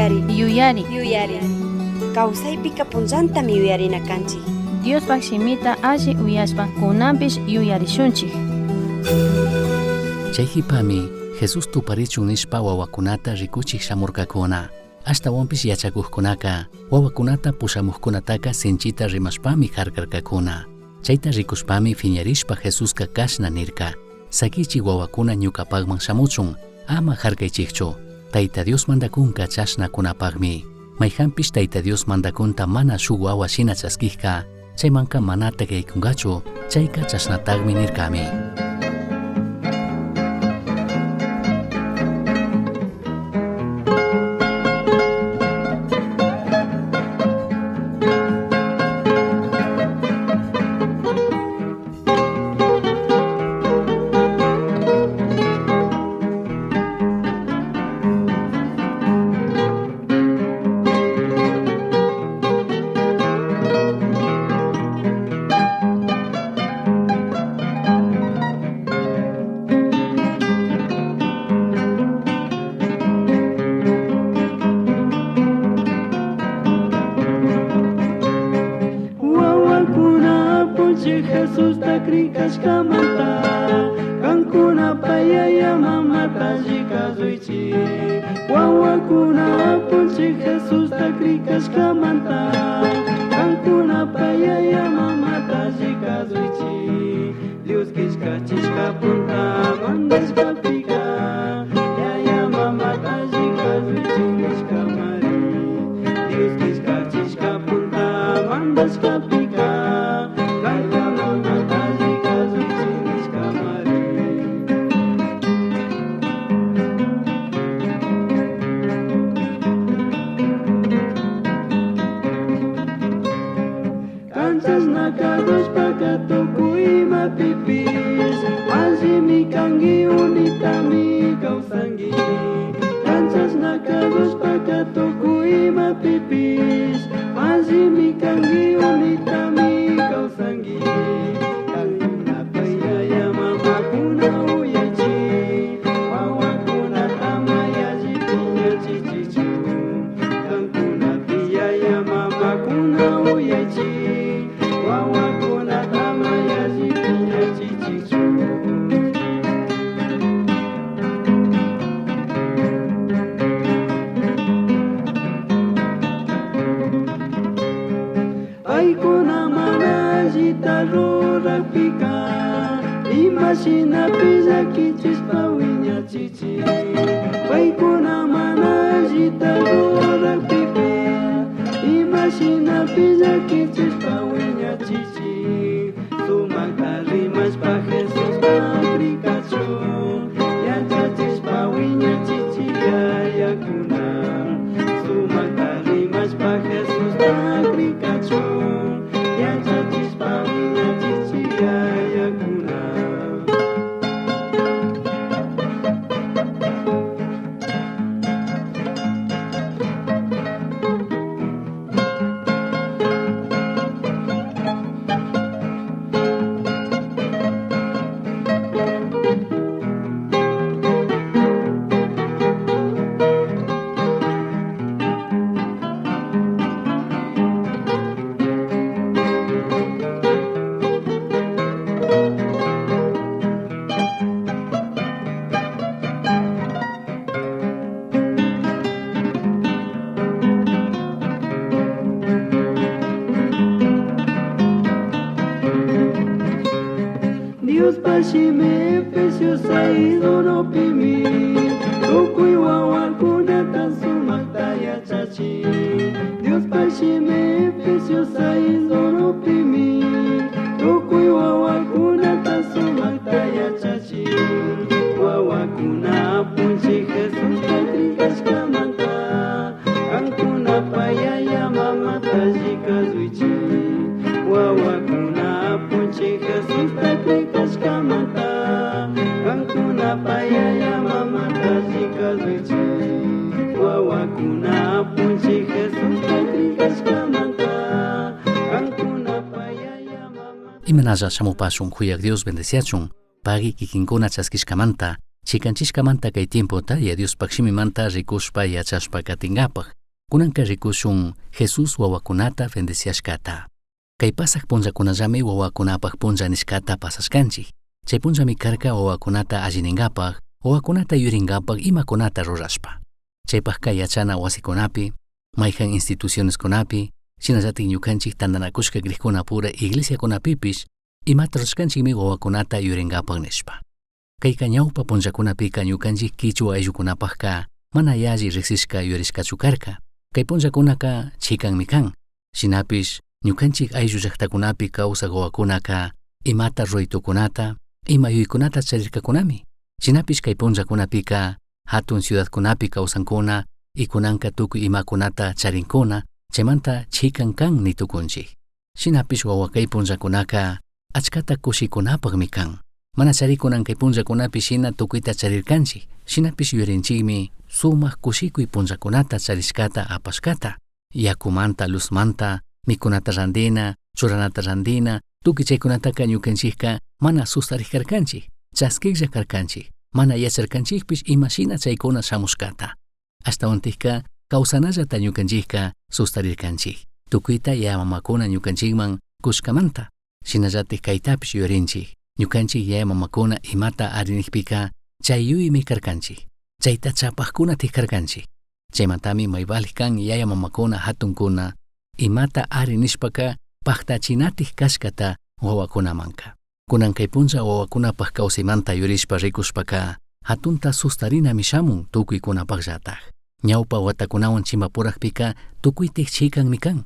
Yuyari. Yuyari. Yuyari. Kawsaypika punllantami yuyarina kanchik. Diospaj shimita alli uyashpa cunanpish yuyarishunchik. Chai jipami Jesús tuparichun nishpa huahuacunata ricuchij shamurcacuna. Ashtahuanpish yachacujcunaca huahuacunata pushamujcunataca sinchita rimashpami jarcarcacuna. Chaita ricushpami fiñarishpa Jesusca cashna nirca: Saquichij huahuacuna ñucapajman shamuchun, ama jarcaichijchu. Taita Dios mandacunca chashnacunapajmi. Maijanpish Taita Dios mandacunta mana shuj huahua shina chasquijca, chaimanca manataj yaicungachu, chaica chashnatajmi nircami. Wawakuna apunchik Jesusta krikashkamanta Kankunapa yaya mamata alli kasuychik. Wawakuna apunchik Jesusta krikashkamanta Kankunapa yaya mamata alli kasuychik. Dios killkachishka punta mandashkapika yaya mamata alli kasuychik nishkamari. Dios killkachishka punta mandashkapika yaya mamata alli kasuychik nishkamari. Kanchasna kadushpaka tukuy imapipish allimi kanki unitami kawsanki. Kanchasna kadushpaka tukuy imapipish allimi kanki unitami kawsanki. Kankunapa yaya mamakuna uyaychik, wawakunata ama yalli piñachichichu. Kankunapi yaya mamakuna uyaychik, wawakunata ama yalli piñachichichu. Paykuna mana allita rurakpika imashinapi llakichishpa wiñachichik. Paykuna mana allita rurakpika imashinapi llakichishpa wiñachichik. Sumakta rimashpa Jesusta krikachun, yachachishpa wiñachichik yayakuna. Sumakta rimashpa Jesusta krikachun, yachachishpa wiñachichik yayakuna. Diospa shimi Efesios 6:1pimi tukuy wawakunata sumakta yachachin. Diospa shimi Efesios 6:1pimi tukuy wawakunata sumakta yachachin. Wawakuna apunchik Jesusta krikashkamanta kankunapa yaya mamata alli kasuychik. Wawakuna apunchik Jesusta krikashkamanta kankunapa yaya mamata alli kasuychik. Wawakuna apunchik Jesusta krikashkamanta kankunapa yaya mamata. Imanalla shamupashun huyak Dios bendeciachun, pagui kikinkuna chaskishkamanta. Chicanchishcamanta kay tiempota Yaya Diospaj shimimanta ricushpa yachashpa catingapaj. Cunanca ricushun Jesús huahuacunata bendeciashcata. Kay pasaj punllacunallami huahuacunapaj punlla nishcata pasashcanchij. Chay punllami carca huahuacunata alli ningapaj, huahuacunata yuringapaj imacunata rurashpa. Chaypajca yachana huasicunapi, maijan institucionescunapi, shinallataj ñucanchij tandanacushca crijcunapura iglesiacunapipish imata rurashcanchikmi huahuacunata yuringapaj nishpa. Caica ñaupa punllacunapica ñucanchij quichua ayllucunapajca mana yalli rijsishca yuyarishcachu carca. Cai punllacunaca chicanmi can. Shinapish ñucanchij ayllu llajtacunapi causaj huahuacunaca imata rurai tucunata, ima yuyaicunata charircacunami. Shinapish cai punllacunapica jatun ciudadcunapi causancuna y cunanca tucui imacunata charincuna, chaimanta chican can ni tucunchij. Shinapish huahua cai punllacunaca achcata cushicunapajmi can. Mana charicunan cai punllacunapi shina tucuita charircanchij. Shinapish yuyarinchijmi sumaj cushicui punllacunata charishcata apashcata. Yacumanta, luzmanta, micunata randina, churanata randina, tucui chaicunataca ñucanchijca mana sustarij carcanchij, chasquijlla carcanchij, mana yacharcanchijpish ima shina chaicuna shamushcata. Ashtahuantajca causanallata ñucanchijca sustarircanchij. Tucuita yaya mamacuna ñucanchijman cushcamanta. Shinallataj caitapish yuyarinchij. Ñucanchij yaya mamacuna imata ari nijpica chay yuyimi carcanchij. Chaita chapajcunataj carcanchij. Chaimantami may valij can yaya mamacuna jatuncuna imata ari nishpaca pajtachinataj cashcata huahuacunamanca. Cunan cai punlla huahuacunapaj causaimanta yurishpa ricushpaca jatunta sustarinami shamun tucuicunapajllataj. Ñaupa huatacunahuan chimbapurajpica tucuitaj chicanmi can.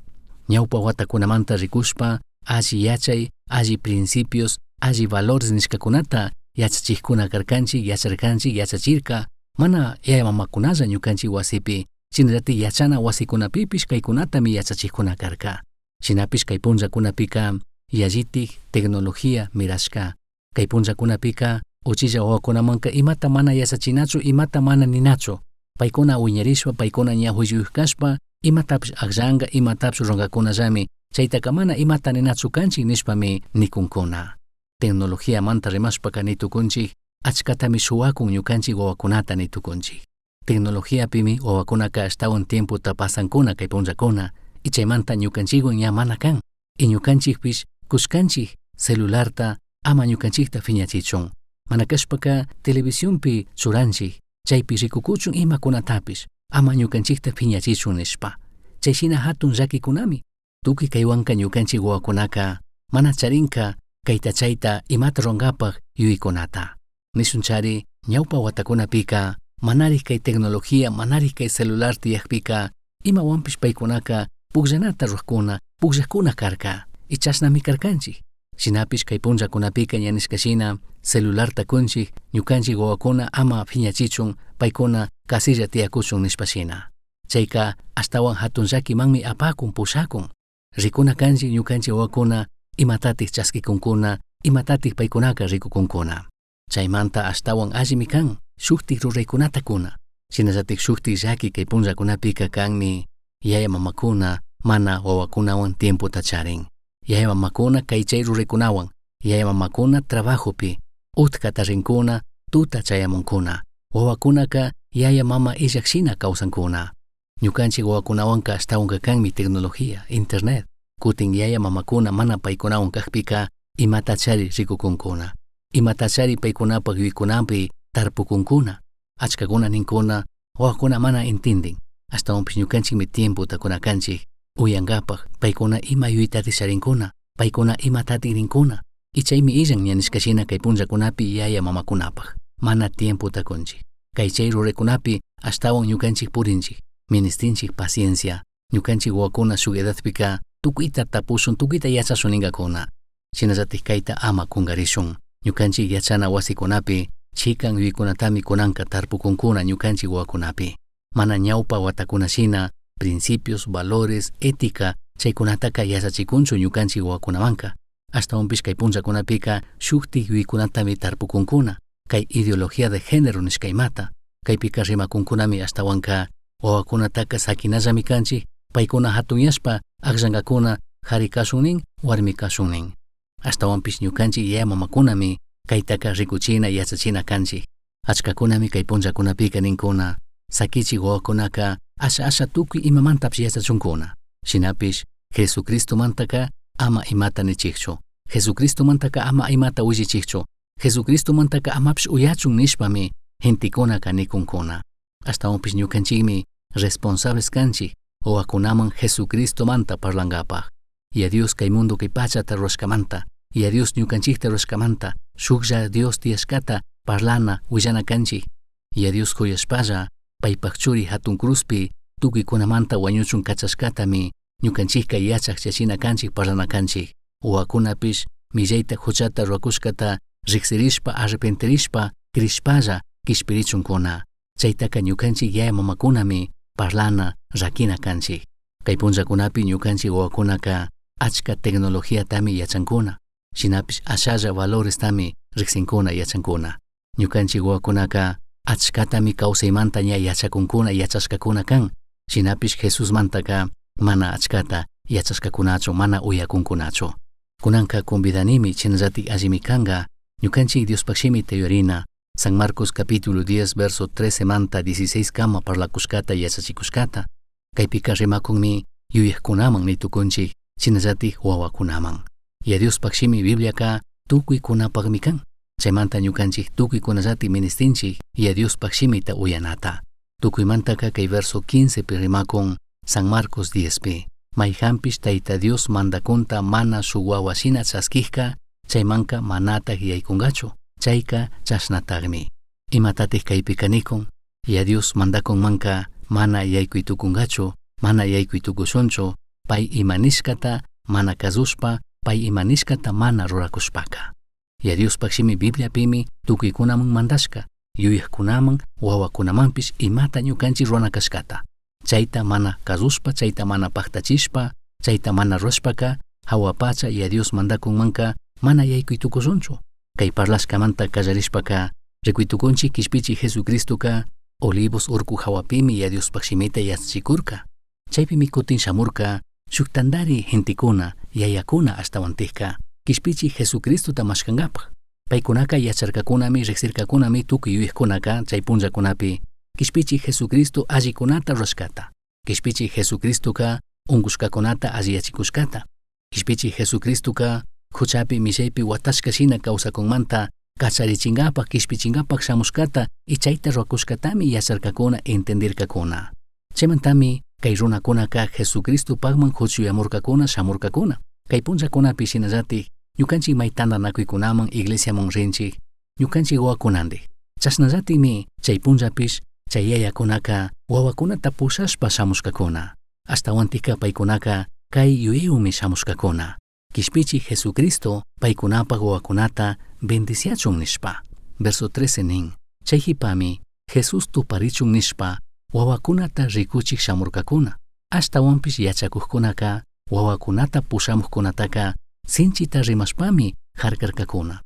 Ñaupa huatacunamanta ricushpa alli yachai, alli principios, alli valores nishcacunata yachachijcuna carcanchij, yacharcanchij, yachachirca, mana yaya mamacunalla ñucanchij huasipi, shinallataj yachana huasicunapipish caicunatami yachachijcuna carca. Shinapish cai punllacunapica yallitaj tecnología mirashca. Cai punllacunapica uchilla huahuacunamanca imata mana yachachinachu, imata mana ninachu. Paicuna huiñarishpa, paicuna ña juicioyuj cashpa, imatapish agllanga, imatapish rurangacunallami, chaitaca mana imata ninachu canchij nishpami nicuncuna. Tecnologiamanta rimashpaca ni tucunchij, achcatami shuhuacun ñucanchij huahuacunata ni tucunchij. Tecnologiapimi huahuacunaca ashtahuan tiempota pasancuna cai punllacuna, y chaimanta ñucanchijhuan ña mana can. Y ñucanchijpish cushcanchij celularta ama ñucanchijta fiñachichun. Mana cashpaca televisionpi churanchij, chaipi ricucuchun imacunatapish, ama ñucanchijta fiñachichun nishpa. Chai shina jatun llaquicunami. Tucui caihuanca ñucanchij huahuacunaca mana charinca caita chaita imata rurangapaj yuyaicunata. Nishunchari ñaupa huatacunapica manarij cai tecnología, manarij cai celular tiyajpica imahuanpish paicunaca pugllanata rurajcuna, pugllajcuna carca. Y chashnami carcanchij. Shinapish cai punllacunapica ña nishca shina celularta cunchij ñucanchij huahuacuna ama fiñachichun, paicuna casilla tiyacuchun nishpa shina. Chaica ashtahuan jatun llaquimanmi apacun, pushacun. Ricuna canchij ñucanchij huahuacuna imatataj chasquicuncuna, imatataj paicunaca ricucuncuna. Chaimanta ashtahuan allimi can shujtaj ruraicunata cuna. Shinallataj shujtaj llaqui cai punllacunapica canmi yaya mamacuna mana huahuacunahuan tiempota charin. Yaya mamacuna cai chai ruraicunahuan, yaya mamacuna trabajopi, utcata rincuna, tuta chayamuncuna. Huahuacunaca yaya mama illaj shina causancuna. Ñucanchij huahuacunahuanca ashtahuanca canmi tecnología, internet. Cutin yaya mamacuna mana paicunahuan cajpica imatachari ricucuncuna. Imatachari paicunapaj yuyaicunapi tarpucuncuna. Achcacuna nincuna, huahuacuna mana intindin. Ashtahuanpish ñucanchijmi tiempota cuna canchij uyangapaj, paicuna ima yuyaitati charincuna, paicuna imatati rincuna. Y chaimi illan ña nishca shina cai punllacunapi yaya mamacunapaj. Mana tiempota cunchij. Cai chai ruraicunapi ashtahuan ñucanchij purinchij. Ministinchij paciencia. Ñucanchij huahuacuna shuj edadpica tucuita tapushun, tucuita yachashun ningacuna. Shinallataj caita ama cungarishun. Ñucanchij yachana huasicunapi chican yuyaicunatami cunanca tarpucuncuna ñucanchij huahuacunapi. Mana ñaupa huatacuna shina principios, valores, ética chaicunataca yachachicunchu ñucanchij huahuacunamanca. Ashtahuanpish cai punllacunapica shujtaj yuyaicunatami tarpucuncuna. Cai ideología de género nishca imata. Caipica rimacuncunami ashtahuanca huahuacunataca saquinallami canchij, paicuna jatunyashpa agllangacuna jari cashun nin, huarmi cashun nin. Ashtahuanpish ñucanchij yaya mamacunami caitaca ricuchina yachachina canchij. Achcacunami cai punllacunapica nincuna, saquichij wawacunaca asha asha tucui imamantapish yachachuncuna. Shinapish Jesucristomantaca ama imata nichijchu. Jesucristomantaca ama imata huillichijchu. Jesucristomantaca amapish uyachun nishpami gentecunaca nicuncuna. Ashtahuanpish ñucanchijmi responsables canchij wawacunaman Jesucristomanta parlangapaj. Yaya Dios cai mundo cai pachata rurashcamanta, Yaya Dios ñucanchijta rurashcamanta, shujlla Dios tiyashcata parlana huillana canchij. Yaya Dios juyashpalla paipaj churi jatun cruzpi tucuicunamanta huañuchun cachashcatami ñucanchijca yachaj chachina canchij parlana canchij. Wawacunapish millaita juchata ruracushcata rijsirishpa arrepentirishpa crishpalla quishpirichuncuna. Chaitaca ñucanchij yaya mamacunami parlana raquina canchij. Cai punllacunapi ñucanchij wawacunaca achca tecnologiatami yachancuna. Shinapish ashalla valorestami rijsincuna yachancuna. Ñucanchij wawacunaca achcatami causaimanta ña yachacuncuna yachashcacuna can. Shinapish Jesusmantaca mana achcata yachashcacunachu mana uyacuncunachu. Cunanca convidanimi shinallataj allimi canga ñucanchij Diospaj shimita yuyarina San Marcos capítulo 10 verso 13 manta 16 cama parlacushcata yachachicushcata. Caipica rimacunmi yuyajcunaman nitucunchij shinallataj wawacunaman. Yaya Diospaj shimi Bibliaca tucuicunapajmi can. Chaimanta ñucanchij tucuicunallataj ministinchij Yaya Diospaj shimita uyanata. Tucuimantaca cai verso 15 pi rimacun San Marcos 10 pi. Maijanpish Taita Dios mandacunta mana shuj wawa shina chasquijca, chaimanca manataj yaicungachu. Chaica chashnatajmi. Imatataj caipica nicun? Yaya Dios mandacunmanca mana yaicui tucungachu, mana yaicui tucushunchu, pai ima nishcata mana cazushpa, pai ima nishcata mana ruracushpaca. Yaya Diospaj shimi Bibliapimi tucuicunaman mandashca, yuyajcunaman, wawacunamanpish imata ñucanchij rurana cashcata. Chaita mana cazushpa, chaita mana pajtachishpa, chaita mana rurashpaca, jahua pacha Yaya Dios mandacunmanca mana yaicui tucushunchu. Cai parlashcamanta callarishpaca, ricui tucunchij quishpichij Jesucristoca Olivos urcu jahuapimi Yaya Diospaj shimita yachachicurca. Chaipimi cutin shamurca shuj tandari gentecuna, yayacuna ashtahuantijca, quishpichij Jesucristota mashcangapaj. Paicunaca yacharcacunami, rijsircacunami tucui yuyajcunaca chai punllacunapi quishpichij Jesucristo allicunata rurashcata. Quishpichij Jesucristoca ungushcacunata alliyachicushcata. Quishpichij Jesucristoca juchapi mishaipi huatashca shina causacunmanta cacharichingapaj quishpichingapaj shamushcata y chaita ruracushcatami yacharcacuna entendircacuna. Chaimantami cai runacunaca Jesucristopajman juchuyamurcacuna shamurcacuna. Cai punllacunapi shinallataj ñucanchij mai tandanacuicunaman iglesiaman rinchij ñucanchij wawakunandij. Chashnallatajmi chai punllapish chai yayacunaca wawakunata pushashpa shamushcacuna. Ashtahuantica paicunaca cai yuyaihuanmi shamushcacuna. Quishpichij Jesucristo paicunapaj wawakunata bendiciachun nishpa. Verso 13 nin, chai jipami Jesús tuparichun nishpa wawakunata ricuchij shamurcacuna. Ashtahuanpish yachacujcunaca wawakunata pushamujcunataca sinchita rimashpami jarcarcacuna.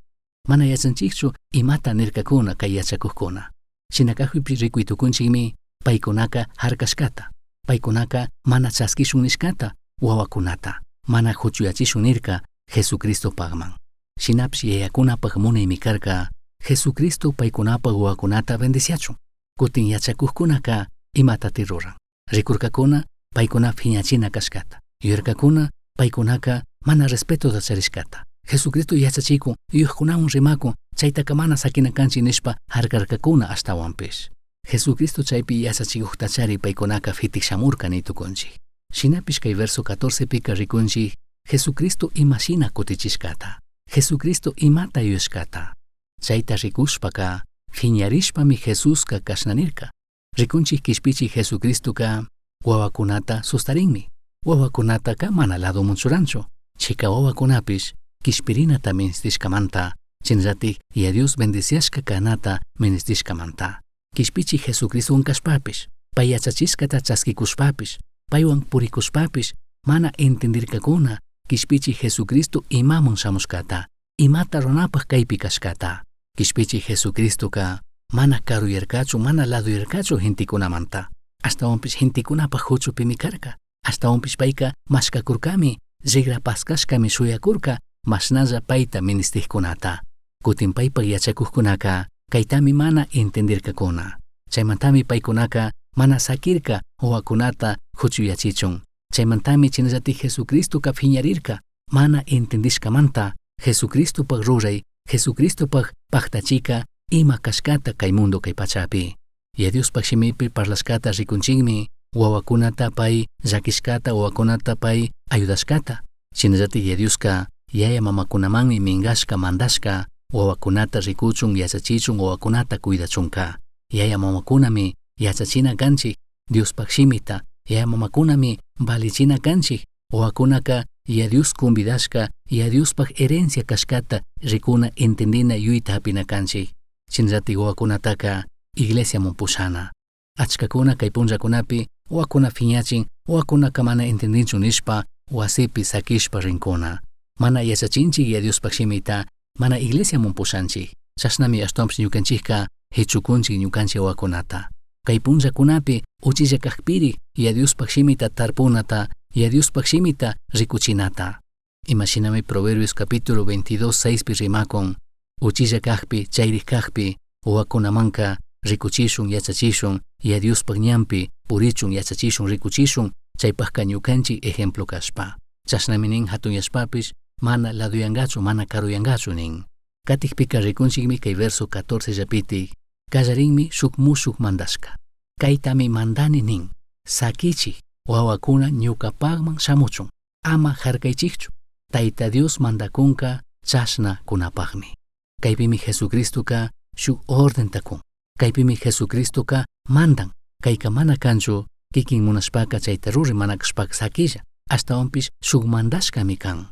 Mana yachanchijchu imata nircacuna cai yachacujcuna. Shina cajpipish ricui tucunchijmi paicunaca jarcashcata, paicunaca mana chasquishun nishcata wawakunata, mana juchuyachishun nirca Jesucristopajman. Shinapish yayacunapaj munaimi carca Jesucristo paicunapaj wawakunata bendiciachun. Cutin yachacujcunaca imatati ruran? Ricurcacuna paicuna phiñachina cashcata. Yuyarcacuna paicunaca mana respetota charishcata. Jesucristo yachachicun, yuyajcunawan rimacun, chaitaca mana saquina canchij nishpa jarcarcacuna ashtahuanpish. Jesucristo chaipi yachachicujtachari paicunaca fitij shamurca ni tucunchij. Shinapish cai verso 14 pica ricunchij Jesucristo ima shina cutichishcata, Jesucristo imata yuyashcata. Chaita ricushpaca phiñarishpami Jesusca cashna nirca. Ricunchij quishpichij Jesucristoca huahuacunata sustarinmi. Huahuacunataca mana ladoman churanchu. Chica huahuacunapish quishpirinata ministishcamanta, shinallataj Yaya Dios bendiciashca canata ministishcamanta. Quishpichij Jesucristohuan cashpapish, pai yachachishcata chasquicushpapish, paihuan puricushpapish mana entendircacuna quishpichij Jesucristo imaman shamushcata, imata ruranapaj caipi cashcata. Quishpichij Jesucristoca mana caruyarcachu, mana ladoyarcachu gentecunamanta. Ashtahuanpish gentecunapaj juchupimi carca. Ashtahuanpish paica mashcacurcami, rigra pascashcami shuyacurca mashnalla paita ministijcunata. Cutin paipaj yachacujcunaca Caitami mana entendircacuna. Chaimantami paicunaca mana saquirca huahuacunata juchuyachichun. Chaimantami shinallatik Jesucristoca piñarirca mana entendishcamanta Jesucristopaj rurai, Jesucristopaj pajtachica ima cashcata cai mundo cai pachapi. Yaya Diospaj shimipi parlashcata ricunchikmi huahuacunata pai llaquishcata, huahuacunata pai ayudashcata. Shinallatik Yaya Dioska yaya mamacunamanmi mingashca mandashca huahuacunata ricuchun, yachachichun, huahuacunata cuidachunca. Yaya mamacunami yachachina canchik Diospaj shimita, yaya mamacunami valichina canchik huahuacunaca Yaya Dios convidashca, Yaya Diospaj herencia cashcata ricuna, entendina, yuyayta hapina canchik. Shinallatik huahuacunataca iglesiaman pushana. Achkakuna kay punllakunapi huahuacuna piñachin, huahuacunaka mana entendinchu nishpa wasipi saquishpa rincuna. Mana yachachinchik Yaya Diospaj shimita, mana iglesiaman pushanchik. Chashnami ashtawanpish ñukanchikka hichukunchik ñukanchik huahuacunata. Kay punllakunapi uchilla kajpiri Yaya Diospaj shimita tarpunata, Yaya Diospaj shimita ricuchinata. Imashinami Proverbios capítulo 22, 6 pi rimakun, uchilla kajpi, chayrik kajpi, huahuacunamanka ricuchishun, yachachishun, Yaya Diospaj ñanpi purichun, yachachishun, ricuchishun, chaypajka ñukanchik ejemplo kashpa. Chashnami nin hatunyashpapish mana laduyangachu, mana karuyangachu nin. Katikpika rikunchikmi kay verso 14 llapitik, kallarinmi shuk mushuk mandashka. Kaytami mandani nin, saquichik, huahuacuna ñucapajman shamuchun, ama jarkaychikchu, Tayta Dios mandakunka chashna kunapajmi. Kaypimi Jesucristoka shuk ordenta kun. Kaypimi Jesucristoka mandan. Kayka mana kanchu kikin munashpaka chayta ruri mana kashpaka saquilla. Ashtawanpish shuk mandashkami kan.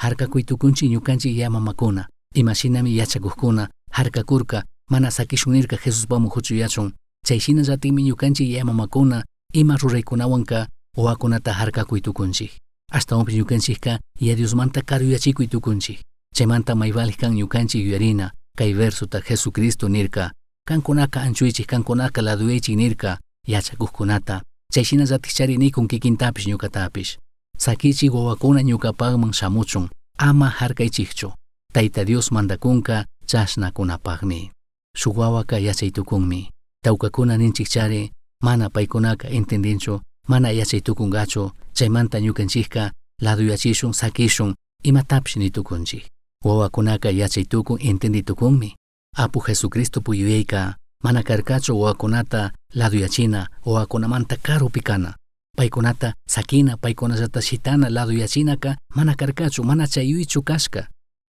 Harkakuy tukunchik ñukanchik yaya mamakuna, imashinami yachakukuna harkakurka mana saquishun nirka Jesuspamu huchuyachun, chay shinallatikmi ñukanchik yaya mamakuna ima ruraykunawanka wawakunata harkakuy tukunchik. Ashtawanpish ñukanchikka Yaya Diosmanta karuyachikuy tukunchik. Chaymanta may valij kan ñukanchik yuyarina kay versota Jesucristo nirka, kankunaka anchuychik, kankunaka laduyaychik nirka yachakukkunata, chay shinallatik chari nikun kikintapish ñukatapish. Saquichik wawakuna ñukapajman shamuchun, ama harkaychikchu. Tayta Dios mandakunka chashnakunapajmi. Shuk wawaka yachay tukunmi. Tawkakuna ninchik chari, mana paykunaka entendinchu, mana yachay tukungachu, chaymanta ñukanchikka laduyachishun, saquishun, imatapish ni tukunchik. Wawakunaka yachay tukun, entendi tukunmi. Apu Jesucristo yuyayka mana karkachu wawakunata laduyachina, wawakunamanta karupi kana. Paykunata sakina, paykunallata shitana, laduyachinaka mana karkachu, mana chay yuyaychu kashka.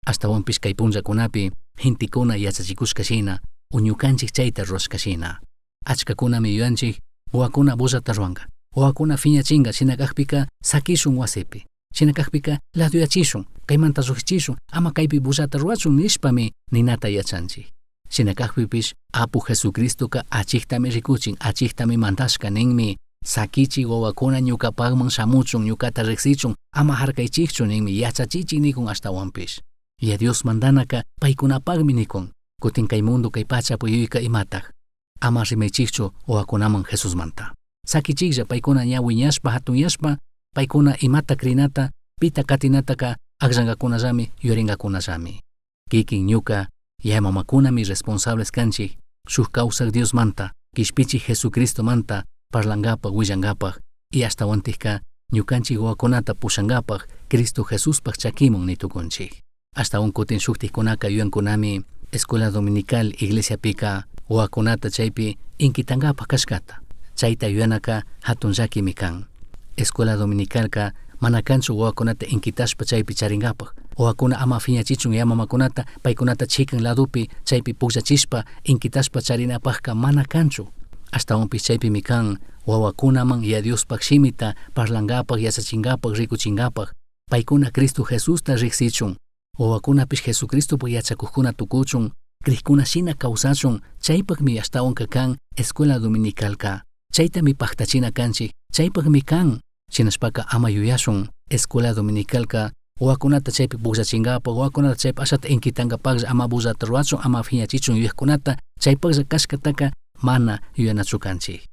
Ashtawanpish kay punllakunapi gentekuna yachachikushka shina, o ñukanchik chayta rurashka shina. Achkakunami yuyanchik wawakuna bullata ruwanka, wawakuna piñachinka shina kakpika sakishun wasipi, shina kakpika laduyachishun, kaymanta llukchishun, ama kaypi bullata ruwachun nishpami ninata yachanchik. Shina kakpipish Apu Jesucristoka achiktami rikuchin, achiktami mandashka ninmi, sakichik wawakuna ñukapajman shamuchun, ñukata riksichun, ama harkaychikchu ninmi, yachachichik nikun ashtawanpish. Yaya Dios mandanaka paykunapakmi nikun, kutin kay mundo kay pacha puyuyka imatak. Ama rimaychikchu wawakunaman Jesusmanta. Sakichiklla paykuna ña wiñashpa hatunyashpa, paykuna imata crinata, pita katinataka akllankakunallami, yuyarinkakunallami. Kikin ñuka yaya mamakunami responsables kanchik, shuk kawsak Diosmanta, kishpichik Jesucristomanta parlankapak, willankapak, y ashtawantikka ñukanchik wawakunata pushankapak Cristo Jesuspak chakimun nitukunchik. Ashtawan kutin shuktikkunaka yuyankunami escuela dominical iglesiapika wawakunata chaypi inquitankapak kashkata. Chayta yuyanaka hatun llakimi kan. Escuela dominicalka mana kanchu wawakunata inquitashpa chaypi charinkapak. Wawakuna ama piñachichun yaya mamakunata paykunata chikan ladopi chaypi pukllachishpa inquitashpa charinapakka mana kanchu. Ashtawanpish chaypimi kan wawakunaman Yaya Diospak shimita parlankapak, yachachinkapak, rikuchinkapak, paykuna Cristo Jesusta riksichun, wawakunapish Jesucristopak yachakukkuna tukuchun, crikkuna shina kawsachun, chaypakmi ashtawanka kan escuela dominicalka. Chaytami paktachina kanchik, chaypakmi kan. Shinashpaka ama yuyashun, escuela dominicalka wawakunata chaypi pukllachinkapak, wawakunata chaypi ashata inquitankapaklla ama bullata ruwachun, ama piñachichun yuyakkunata, chaypaklla kashkataka mana yuyanachu kanchik.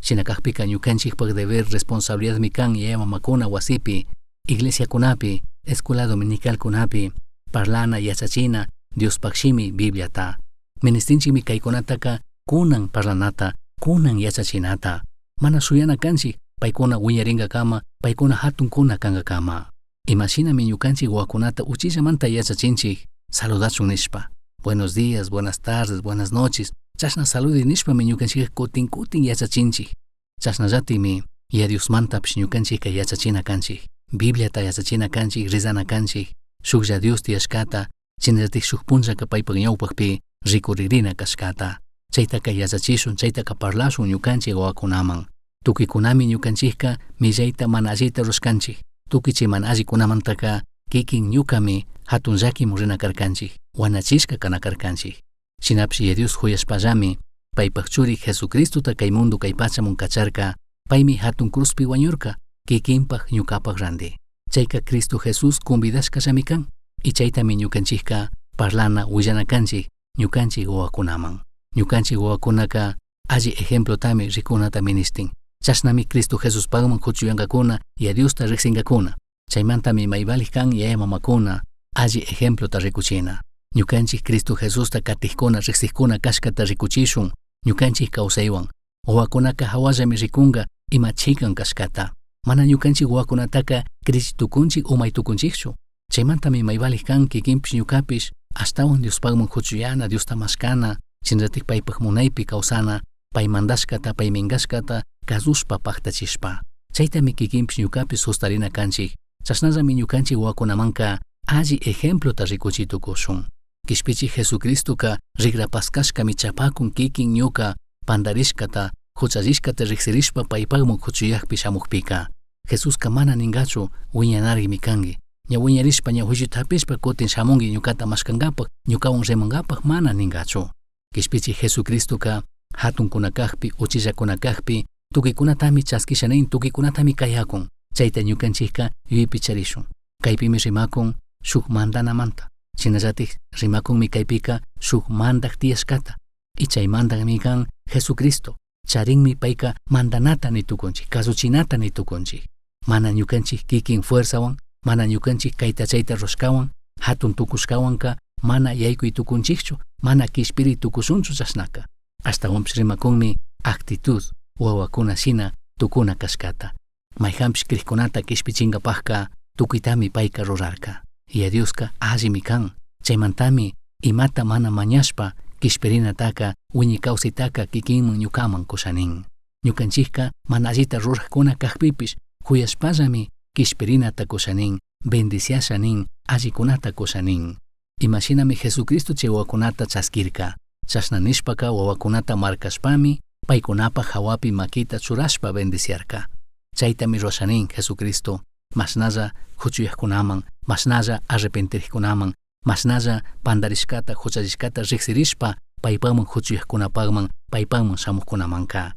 Shina kakpika ñukanchikpak deber responsabilidadmi kan yaya mamakuna wasipi, iglesiakunapi, escuela dominicalkunapi, parlana, yachachina, Diospakshimi Bibliata. Ministinchikmi kaykunataka kunan parlanata, kunan yachachinata. Mana shuyana kanchik paykuna wiñarinkakama, paykuna hatunkuna kankakama. Imashinami ñukanchik wawakunata uchillamanta yachachinchik saludachun nishpa. Buenos días, buenas tardes, buenas noches. Chashna saludi nishpami ñukanchikka kutin kutin yachachinchik. Chashnallatikmi Yaya Diosmantapish ñukanchikka yachachina kanchik. Bibliata yachachina kanchik, rezana kanchik. Shuklla Dios tiyashkata, shinallatik shuk punllaka paypak ñawpakpi rikuririna kashkata. Chaytaka yachachishun, chaytaka parlashun ñukanchik wawakunaman. Tukuykunami ñukanchikka millayta mana allita rurashkanchik. Tukuy chay mana allikunamantaka kikin ñukami hatun llakiman rina karkanchik, wanachishka kana karkanchik. Shinapish Yaya Dios juyashpallami paypak churi Jesucristota kay mundo kay pachaman kacharka, paymi hatun cruzpi wañurka, kikinpak ñukapak ranti. Chayka Cristo Jesús convidashkallami kan, y chaytami ñukanchikka parlana willana kanchik ñukanchik wawakunaman. Ñukanchik wawakunaka alli ejemplotami rikunata ministin. Chashnami Cristo Jesuspakman kuchuyankakuna Yaya Diosta riksinkakuna. Chaymantami may valik kan yaya mamakuna alli ejemplota rikuchina. Ñukanchik Cristo Jesusta katikkuna riksikkuna kashkata rikuchishun ñukanchik kawsaywan. Wawakunaka hawallami rikunka ima chikan kashkata. Mana ñukanchik wawakunataka krichi tukunchik umay tukunchikchu. Chaymantami may valik kan kikinpish ñukapish ashtawan Diospakman kuchuyana, Diosta mashkana, shinallatik paypak munaypi kawsana, pay mandashkata, pay minkashkata kasushpa paktachishpa. Chaytami kikinpish ñukapish sustarina kanchik. Chashnallami ñukanchik wawakunamanka alli ejemplota rikuchi tukushun. Kishpichik Jesucristoka rigra paskashkami chapakun kikin ñuka pandarishkata, huchallishkata riksirishpa paypakman kuchuyakpi shamukpika. Jesuska mana ninkachu wiñanarimi kanki. Ña wiñarishpa ña juichuta hapishpa kutin shamunki ñukata mashkankapak, ñukawan rimankapak mana ninkachu. Kishpichik Jesucristoka hatunkuna kakpi, uchillakuna kakpi, tukuykunatami chaskisha nin, tukuykunatami kayakun. Chayta ñukanchikka yuyaypi charishun. Kaypimi rimakun shuk mandanamanta. Shinallatik rimakunmi kaypika shuk mandak tiyashkata. Y chay mandakmi kan Jesucristo. Charinmi payka mandanata ni tukunchik, kasuchinata ni tukunchik. Mana ñukanchik kikin fuerzawan, mana ñukanchik kayta chayta rushkawan, hatun tukushkawanka mana yaykuy tukunchikchu, mana kishpiri tukushunchu chashnaka. Ashtawanpish rimakunmi actitud wawakuna shina tukuna kashkata. Mayhanpish krikkunata kishpichinkapakka tukuytami payka rurarka. Yaya Dioska allimi kan. Chaymantami imata mana mañashpa kishpirinataka wiñay kawsaytaka kikinman ñukaman kushanin. Ñukanchikka mana allita rurakkuna kakpipish juyashpallami kishpirinata kushanin, bendiciasha nin, allikunata kushanin. Imashinami Jesucristo chay wawakunata chaskirka. Chashna nishpaka wawakunata markashpami paykunapak hawapi makita churashpa bendiciarka. Chaytami rurashanin Jesucristo, mashnalla huchuyakkunaman, mashnalla arrepentirikkunaman, mashnalla pandarishkata huchallishkata riksirishpa paypakman huchuyakkunapakman, paypakman shamukkunamanka.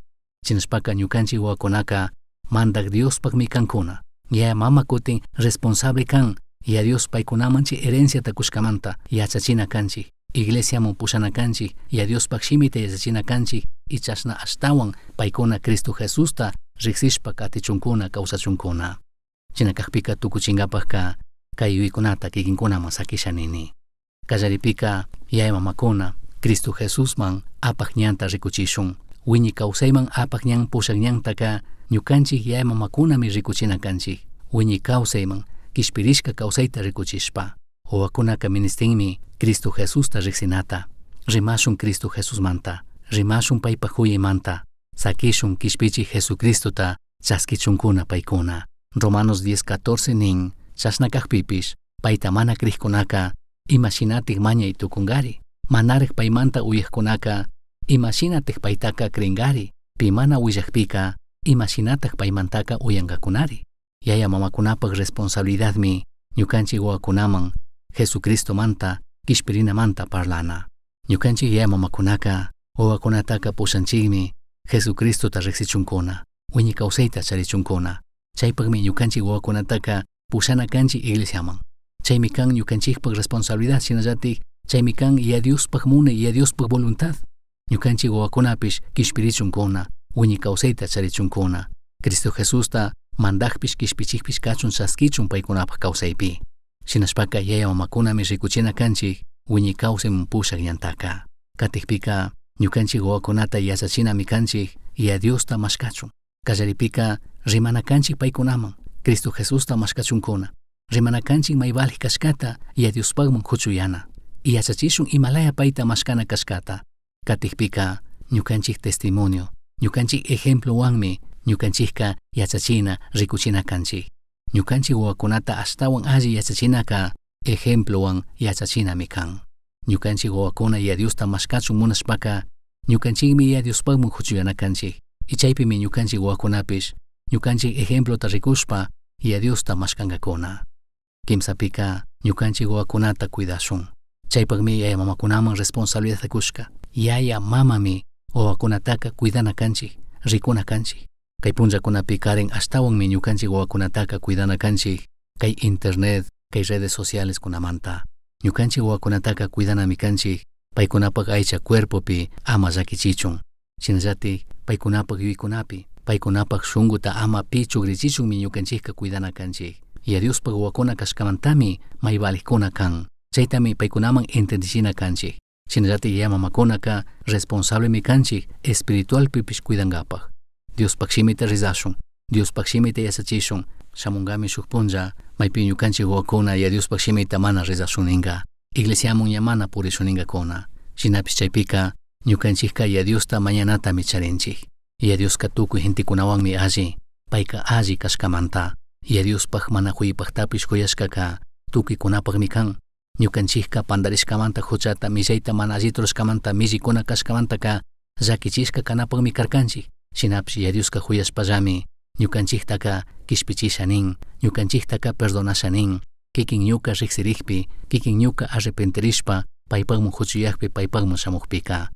Shinashpaka ñukanchik wawakunaka mandak Diospakmi kankuna. Yaya mama kutin responsable kan, Yaya Dios paykunaman chay herenciata kushkamanta yachachina kanchik, iglesiaman pushana kanchik, Yaya Diospak shimita yachachina kanchik, y chashna ashtawan paykuna Cristo Jesusta riksishpa katichunkuna kawsachunkuna. Shina kakpika tukuchinkapakka kay yuyaykunata kikinkunaman sakisha nini. Kallaripika yaya mamakuna Cristo Jesusman apak ñanta rikuchishun. Wiñay kawsayman apak ñan pushak ñantaka ñukanchik yaya mamakunami rikuchina kanchik. Wiñay kawsayman kishpirishka kawsayta rikuchishpa. Wawakunaka ministinmi Cristo Jesusta riksinata. Rimashun Cristo Jesusmanta. Rimashun paypak huyaymanta. Sakishun kishpichik Jesucristota chaskichunkuna paykuna. Romanos 10:14 nin, chashna kakpipish, payta mana krikkunaka imashinatik mañay tukunkari. Manarik paymanta uyakkunaka imashinatik paytaka krinkari. Pi mana willakpika imashinatak paymantaka uyankakunari. Yaya mamakunapak responsabilidadmi ñukanchik wawakunaman Jesucristomanta kishpirinamanta parlana. Ñukanchik yaya mamakunaka wawakunataka pushanchikmi Jesucristota riksichunkuna, wiñay kawsayta charichunkuna. Chaypakmi ñukanchik wawakunataka pushana kanchik iglesiaman. Chaymi kan ñukanchikpak responsabilidad shinallatik chaymi kan Yaya Diospak munay, Yaya Diospak voluntad. Ñukanchik wawakunapish kishpirichunkuna, wiñay kawsayta charichunkuna. Cristo Jesusta mandakpish kishpichikpish kachun chaskichun paykunapak kawsaypi. Shinashpaka yaya mamakunami rikuchina kanchik wiñay kawsayman pushak ñantaka. Katikpika ñukanchik wawakunata yachachinami kanchik Yaya Diosta mashkachun. Kallaripika rimana kanchik paykunaman Cristo Jesusta mashkachunkuna. Rimana kanchik may valij kashkata Yaya Diospakman kuchuyana. Yachachishun imalaya payta mashkana kashkata. Katikpika ñukanchik testimonio, ñukanchik ejemplowanmi ñukanchikka yachachina rikuchina kanchik. Ñukanchik wawakunata ashtawan alli yachachinaka ejemplowan yachachinami kan. Ñukanchik wawakuna Yaya Diosta mashkachun munashpaka ñukanchikmi Yaya Diospakman kuchuyana kanchik. Y chaypimi ñukanchik wawakunapish ñukanchik ejemplota rikushpa Yaya Diosta mashkankakuna. Kimsapika ñukanchik wawakunata cuidashun. Chaypakmi yaya mamakunaman responsabilidad kushka. Yaya mamami wawakunataka cuidana kanchik, rikuna kanchik. Kay punllakunapi karen ashtawanmi ñukanchik wawakunataka cuidana kanchik kay internet, kay redes sociales kunamanta. Ñukanchik wawakunataka cuidanami kanchik paykunapak aycha cuerpopi ama llakichichun. Shinallatik paykunapak yuyaykunapi, paykunapak shunkuta ama pi chugrichichunmi ñukanchikka cuidana kanchik. Yaya Diospak wawakuna kashkamantami may valijkuna kan. Chaytami paykunaman entendichina kanchik. Shinallatik yaya mamakunaka responsablemi kanchik espiritualpipish cuidankapak. Diospak shimita rezashun, Diospak shimita yachachishun, shamunkami shuk punlla maypi ñukanchik wawakuna Yaya Diospak shimita mana rezashun ninka. Iglesiaman ña mana purishun ninkakuna. Shinapish chaypika ñukanchikka Yaya Diosta mañanatami charinchik. Yaya Dioska tukuy gentekunawanmi alli, payka alli kashkamanta. Yaya Diospak mana huypaktapish huyashkaka tukuykunapakmi kan. Ñukanchikka pandarishkamanta huchata millayta mana allita rurashkamanta millikuna kashkamantaka llakichishka kanapakmi karkanchik. Shinapish Yaya Dioska huyashpallami ñukanchiktaka kishpichisha nin, ñukanchiktaka perdonasha nin. Kikin ñuka riksirikpi, kikin ñuka arrepentirishpa paypakman huchuyakpi paypakman shamukpika.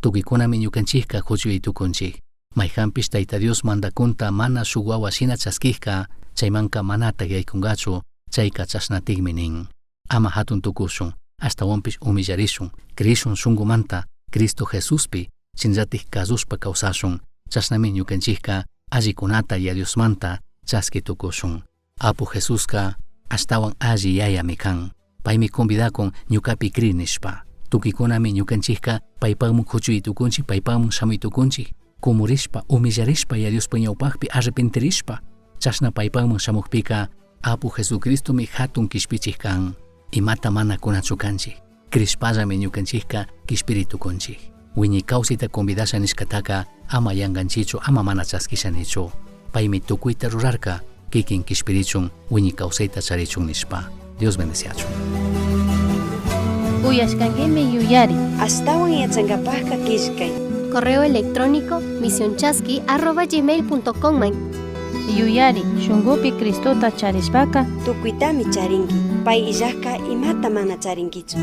Tukuykunami ñukanchikka huchuyay tukunchik. Mayjanpish Tayta Dios mandakunta mana shuk wawa shina chaskikka chaymanka manatak yaykunkachu, chayka chashnatikmi nin. Ama hatun tukushun, ashtawanpish humillarishun, crishun shunkumanta Cristo Jesuspi, shinallatik kasushpa kawsashun, chashnami ñukanchikka allikunata Yaya Diosmanta chaski tukushun. Apu Jesuska ashtawan alli yayami kan. Paymi convidakun ñukapi cri nishpa. Tukuykunami ñukanchikka paypakman kuchuy tukunchik, paypakman shamuy tukunchik. Kumurishpa, humillarishpa Yaya Diospa ñawpakpi arrepentirishpa, chashna paypakman shamukpika Apu Jesucristomi hatun kishpichik kan. Imata mana kunachu kanchik. Crishpallami ñukanchikka kishpiri tukunchik. Wiñay kawsayta convidasha nishkataka ama yankanchichu, ama mana chaskisha nichu. Paymi tukuyta rurarka kikin kishpirichun, wiñay kawsayta charichun nishpa. Dios bendeciachun. Uyashkankimi yuyari. Ashtawan yachankapajka killkay. Correo electrónico misionchasqui@gmail.com. Yuyari, shunkupi Cristota charishpaka Tukuytami charinki. Pay illajka imata mana charinkichu.